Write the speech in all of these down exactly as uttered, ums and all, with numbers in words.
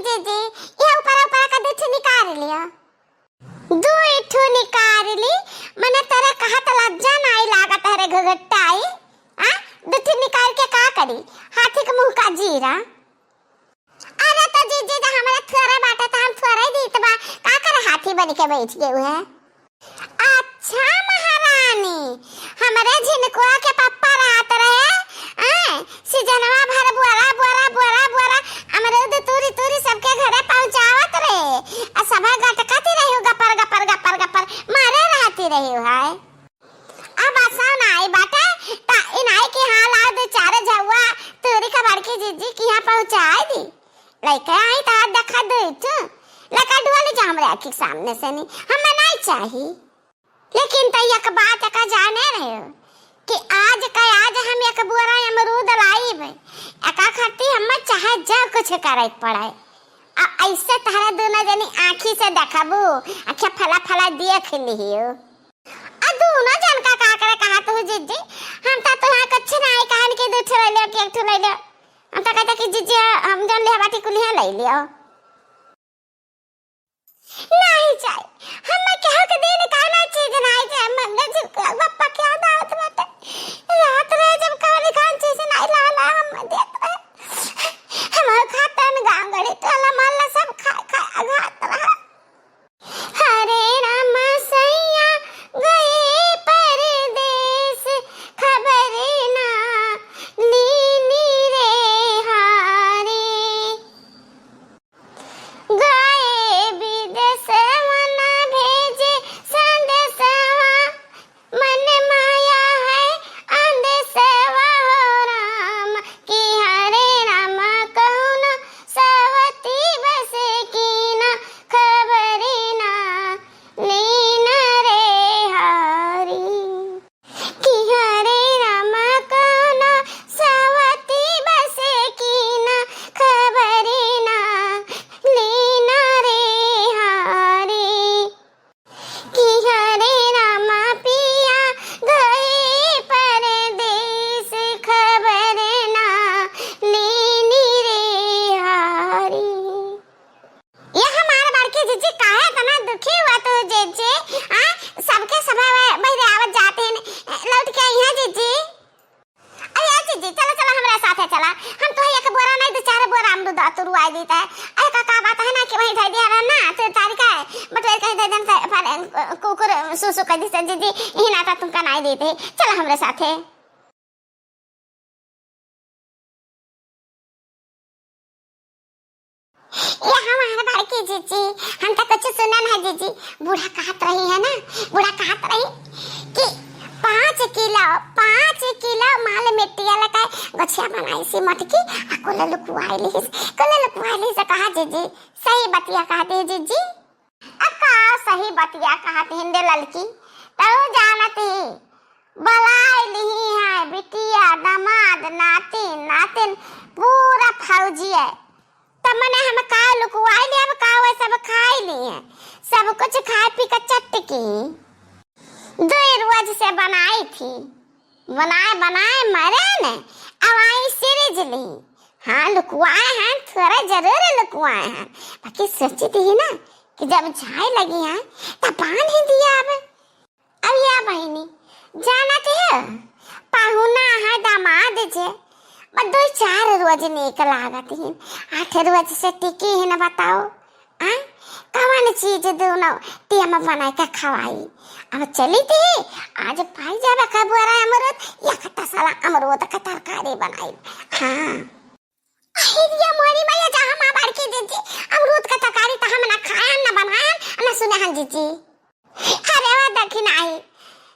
दीदी, ये ऊपर ऊपर का दू ठो निकाल लियो। दू ठो निकाल ली, मने तोरे कहत लज्जा नाई लागत है रे घुघुट्टाई? आ? दू ठो निकाल के का करी? हाथी के मुंह का जीरा। अरे तो जीजी, तो हमरे थोरे बाटे तो हम थोरे दीत बा, का करे हाथी बन के बैठ गए है? अच्छा महारानी, हमरे झिनकुआ के पप्पा रहत रहे, आय, सीजनवा भर बोरा, बोरा, बोरा, बोरा, अमरूद तूरी, तूरी सबके घरे पहुँचावत रहे। आ सभे गटकत रही हो, गपर, गपर, गपर, गपर, मारे रहती रही हो, हाय। अब असा नाई बाटे, त इनाई के यहाँ लाओ दो चार झउआ, तूरी का बड़की जीजी के यहाँ पहुँचाए दी। लइके आई त हाथ देखा दे तू। लइका डुआ ले जा हमरे आँखी के सामने से नहीं, हमें नाई चाही। लेकिन त एक बात का जाने रहे हो कि आज का आज हम एक बोरा अमरूद लाइब, एका खातिर हमें चाहे जो कुछ करे के पड़े। आ ऐसे तहरा दोनों जनी आँखी से देखबू, आँखें फला फला देख लिहियो। आ दोनों जन का का करे कहा तू जीजी, हम त तुहां कुछ नाई कहन कि दू ठो ले लियो कि एक ठो ले लियो। हम त कहते कि जीजी हम जौन लेहे बाटी कुलिया ले लियो। नहीं चाही, हम केहू के दिन कौनो चीज नहीं चाही। मंगल जी के बप्पा के याद आवत बाटे। रात रहे जब कौन कौन चीज नहीं लाला हम देत रहे। हम खातन गांव गड़ी टोला मोहल्ला सब खा खा घात रहा। हरे राम सैया गए परदेस, खबर ना लीनी रे हारी। गए विदेसवा ना भेजे संदेसवा, मन माया है अंदेसवा हो राम, कि हरे राम कौन सवती बस की ना खबर ना लीन रे हारी। कि हरे राम कौन सवती बस की ना खबर ना लीन रे हारी। कि हरे रामा पिया गए परदेस, खबर ना लीनी रे हारी। ये हमार बड़की जीजी काहे इतना दुखी हुआ तू जीजी? आ, सबके सभे बहिरे आवत जात हैं, लौट के आई हैं जीजी। अरे ए जीजी, चला, चला, हमरा साथे चला। हम तोहे एक बोरा नहीं, दो चार बोरा अमरूद तुरवाई देत है। अरे का, का बात है ना कि वहीं धर दिया रहा ना, तो तारी का है, बटुए कहीं दे देन, तो फिर कुकुर सूसू कर दी से जीजी, यही नाता तुमका नहीं देते। चला हमरे साथे। ये हमार बड़की जीजी, हम तो कुछ सुनन है जीजी। बूढ़ा कहत रही है ना, बूढ़ा कहत रही कि पाँच किलो, पाँच किलो माल मिट्टिया लगे गछिया बनाई सी मटकी, आ कुल लुकवाई ली, कुल लुकवाई ली से कहा जीजी, सही बतिया कहत है जीजी। अब का सही बतिया कहत हिंदे ललकी, तू जानत ही, बुलाए लिही है बिटिया, दामाद, नाती, नातिन, पूरा फौजिया। त मने हम का लुकवाई ले, अब का वह सब खाई लिए, सब कुछ खाए पी के चट की। दो रोज से बनाई थी, बनाए बनाए मरे न, अब आई सीरीज ली। हाँ, लुकवाए हैं, थोड़ा जरूर लुकवाए हैं, बाकी सोची थी ना कि जब जाए लगी हैं, तब बांध ही दिया। अब अब या बहिनी, जानत है, पाहुना है दामाद जे, बस दो चार रोज नीक लागत ही, आठ रोज से टिकी ही न बताओ। आ, कवन चीज दोनों टेम बनाए के खवाई? अब चली थी, आज पाई जाबे का बोरा अमरूद, या का तसला अमरूद का तरकारी बनाई। हाँ। अहिरिया मोरी मैया, जा हम बड़की जीजी, अमरूद का तरकारी तो हम ना खायन, ना बनायन, ना सुने हन जीजी। अरे वो देखी नाही,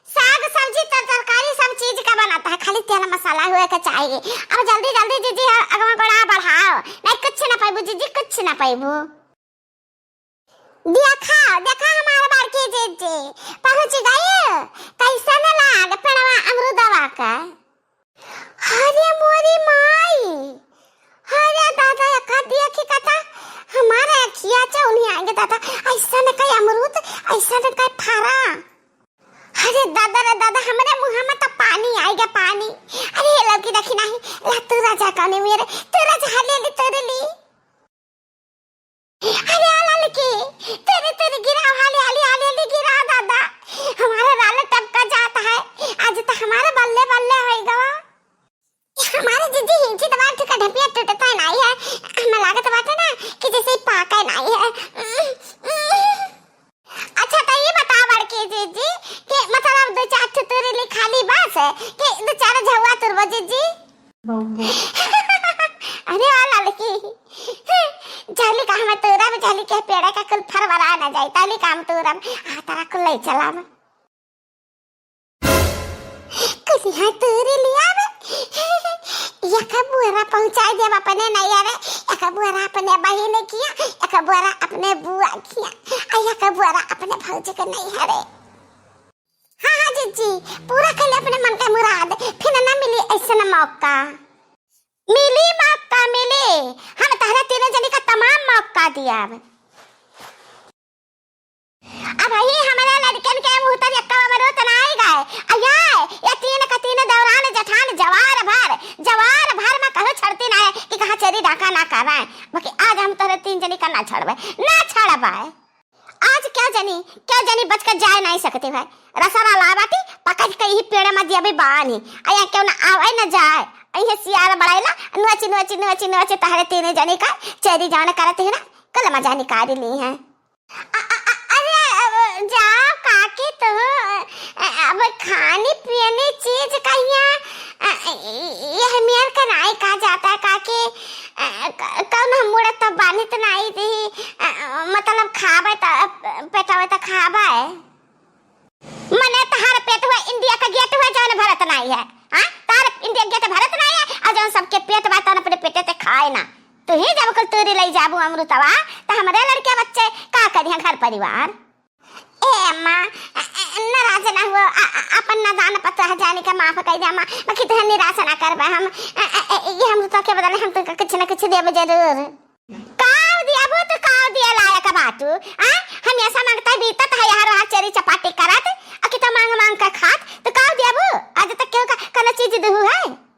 साग सब्जी तर-, तरकारी सब चीज का बनाता है, खाली तेल मसाला हुए के चाहिए। अब जल्दी जल्दी जीजी अगवा गोड़ा बढ़ाओ, नहीं कुछ ना पाइबू जीजी, कुछ ना पाइबू। देखा, देखा हमार बड़की जीजी पहुँच गई। कैसन लाग पेड़वा अमरूदवा का? अरे मोरी माई, अरे दादा, एका देखी कता हमार अखिया चौनी आएंगे दादा। ऐसन का अमरूद, ऐसन का फरा। अरे दादा रे दादा, हमरे मुँह में तो पानी आएगा, पानी। अरे ये लड़की देखी नहीं, ला तू राजा कौने मेरे, तू राजा ले ले, तू ले ली। चली का हम तूरब, चली के पेड़े का कुल फरवरा न जाई, चली का हम तूरब, आ तारा कुल ले चलाब। कुल यहाँ तूरी लियाब, एक बोरा पहुँचाई देब अपने नैहरे, एक बोरा अपने बहिन किया, एक बोरा अपने बुआ किया, आ एक बोरा अपने भौजी के नैहरे। हाँ, हाँ, जीजी, पूरा कइले अपने मन का मुराद, फिर ना मिली ऐसन मौका। मिली मौका, मिली। हम तहरे तीनों जनी का तमाम मौका दियाब। अब ही हमरे लड़कन के मुँह तर यक्का अमरूद नाई गए। अये, ये तीन का तीन देवरान जेठान जवार भर, जवार भर में कहूँ छड़ती ना है कि कहाँ चेरी डाका ना कर रहे हैं। बाकी आज हम तहरे तीन जनी का ना छड़बे, ना छड़बे। आज क्या जनी, क्या जनी बच के जाए नहीं सकती है। रसरा ला बाटी, पकड़ के यही पेड़ में दिया भी बानी। अया क्यों ना आवे ना जाए। अये सियार बड़ाइला, नोची, नोची, नोची, नोची, तहरे तीन जनी का चेरी जान करत ही ना, कल मजा निकाल ली है। अ-, अ-, अ-, अरे, अब जाओ काकी तू, अ, अब खानी पीनी चीज कहिया, अ, यह मेर के नाई कहा जाता है काकी, अ, क-, कौन हम मुड़े तो बानी तो नाई दी, अ, मतलब खाबे तो, अ, पेटवे तो खाबे। मने तहार पेट हुआ इंडिया का गेट हुआ जौन भरत नाई है, हाँ? तहार इंडिया गेट भरत नाई है, और जौन सबके पेट बा तौन अपने पेटे ते खाए ना। तू ही जब कुल तूरी लई जाबू अमरुतवा, तो हमरे लड़के बच्चे का करिहैं घर परिवार? ए अम्मा, अ, अ, नाराज ना हुआ, अ, अ, अपन नादान पतोह जाने का माफ कर दे अम्मा, बाकी तुहे निराश ना करबे हम, अ, अ, अ, ये अमरुतवा के बदले हम तुमका कुछ ना कुछ देबे जरूर। काव दियाबू तो काव दिया लायक बाटू, आ? हम ऐसा मांगता बीतत है यहाँ रहा चेरी चपाटी करत, अ, कि तो मांग मांग कर खात, तो काव दियाबू? आज तक केहू का, कौनो चीज दुहू है?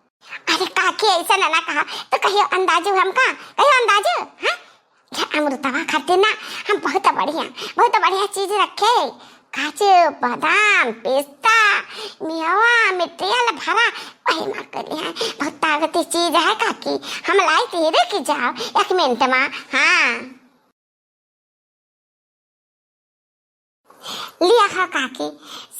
अरे काकी, ऐसा ना, ना कहा, तो कहियो अंदाजू हमका, कहियो अंदाजू, हाँ? ये अमरुतवा खातिर ना हम बहुत बढ़िया, बहुत बढ़िया चीज रखे, काजू, बादाम, पिस्ता, मेवा, मिट्रियल भरा, वही मार कर लिया है। बहुत ताकती चीज है काकी, हम लाई थी, रुक जाओ एक मिनट मा। हाँ। लिया हो काकी,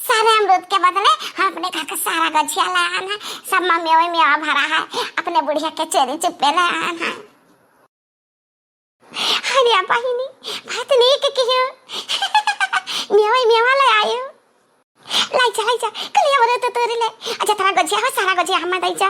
सारे अमरूद के बदले हम अपने घर का सारा गछिया ले आन है, सब में मेवा ही मेवा भरा है, अपने बुढ़िया के चेरी चुप्पे ले आन है। अरे बहिनी, बहुत नीक कियो, मेवा ही मेवा ले आयो। लाई जा, लाई जा, कलिया बोले तो तोरी ले, अच्छा तारा गछिया हो, सारा गछिया हम दई जा।